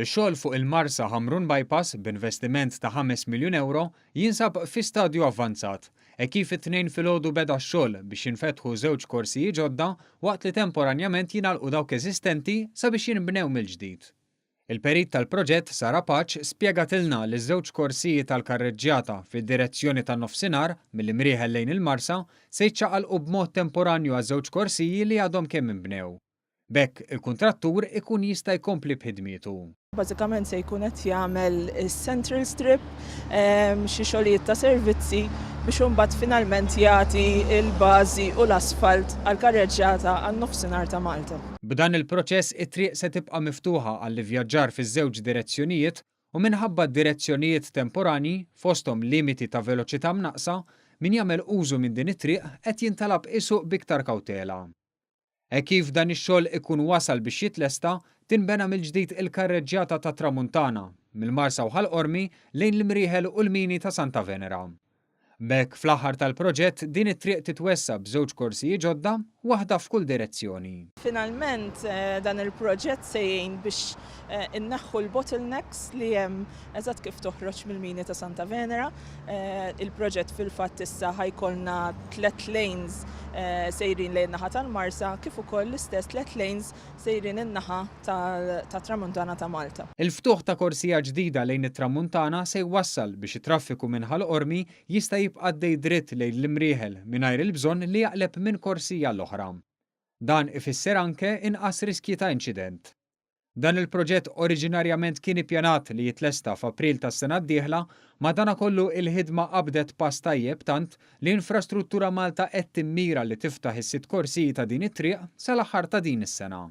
Ix-xogħol fuq il-Marsa Ħamrun Bypass b'investiment ta' 5 miljun ewro jinsab fi stadju avvanzat, hekk kif it-Tnejn filgħodu beda x-xogħol biex jinfetħu żewġ korsiji ġodda waqt li temporanjament jingħalqu dawk eżistenti sabiex jinbnew mill-ġdid. Il-perit tal-proġett Sara Pace spjegatilna li ż-żewġ korsiji tal-karreġġjata fid-direzzjoni tan-Nofsinhar mill-Imrieħel lejn il-Marsa se jiċċaqalqu b'mod temporanju għaż-żewġ korsiji li għadhom kemm inbnew. B'hekk, il-kuntrattur ikun jista' jkompli b'ħidmietu. Bażikament se jkun qed jagħmel is-central strip, xi xogħlijiet ta' servizzi biex imbagħad finalment jagħti l-bażi u l-asfalt għall-karreġġjata għan-nofsinhar ta' Malta. B'dan il-proċess it-triq se tibqa' miftuħa għall-ivvjaġġar fiż-żewġ direzzjonijiet u minħabba d-direzzjonijiet temporanji, fosthom limiti ta' veloċità mnaqqsa, min jagħmel użu minn din it-triq qed jintalab isuq b'iktar kawtela. Hekk kif dan ix-xogħol ikun wasal biex jitlesta, tinbena mill-ġdid il-karreġġjata tat-Tramuntana, mill-Marsa u Ħal Qormi lejn l-Imrieħel u l-mini ta' Santa Venera. B'hekk, fl-aħħar tal-proġett, din it-triq titwessa' b'żewġ korsiji ġodda, waħda f'kull direzzjoni. Finalment, dan il-proġett se jgħin biex inneħħu l-bottlenecks li hemm eżatt kif toħroġ mill-mini ta' Santa Venera. Il-proġett fil-fatt issa ħa jkollna tlett lanes sejrin lejn in-naħa tal-Marsa kif ukoll l-istess tlett lanes sejrin in-naħa tat-Tramuntana ta' Malta. Il-ftuħ ta' korsija ġdida lejn it-Tramuntana se jwassal biex it-traffiku minn Ħal Qormi jista' jibqa' għaddej dritt lejn l-Imrieħel mingħajr il-bżonn li jaqleb minn korsija għall-oħra. Dan ifisser anke inqas riskji ta' inċident. Dan il-proġett oriġinarjament kien ippjanat li jitlesta f'April tas-sena d-dieħla, madanakollu il-ħidma qabdet pass tajjeb tant li Infrastruttura Malta qed timmira li tiftaħ is-sitt korsiji ta' din it-triq sal-aħħar ta' din is-sena.